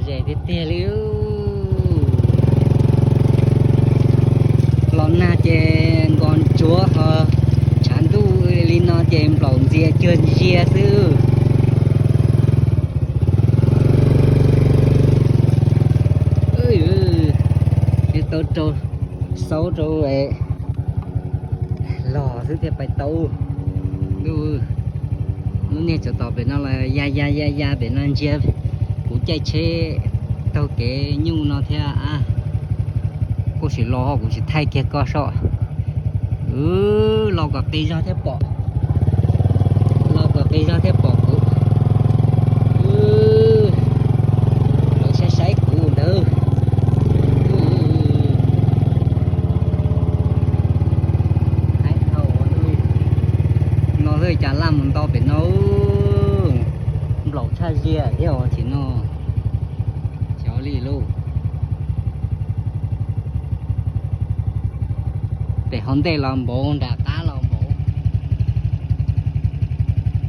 Ze tiag tiag li. Los nag ces nkos ntsuav ho tshav ntuj li no ces nplaum ntxias cuag ntsia xwb. Tau rau saub rau los xwb thiaj pais tau. Lub niag tsov tom pem no los ya ya ya ya pem no ntsia kuv caij tsheb taug kev nyuj no thiab. Koj sim los ho kuv sim thaij kiag koj soj. Los kom qis zog thiab pom. Los kom qis zog thiab pom kuv. Lawv saib saib kuv ntawd. Haib dhau no xwb cas laj mus nto pem no. Nplaum tshaj ziag thiab os tsis no. Xyov li lauj. Pem hauv ntej los npaum nram qab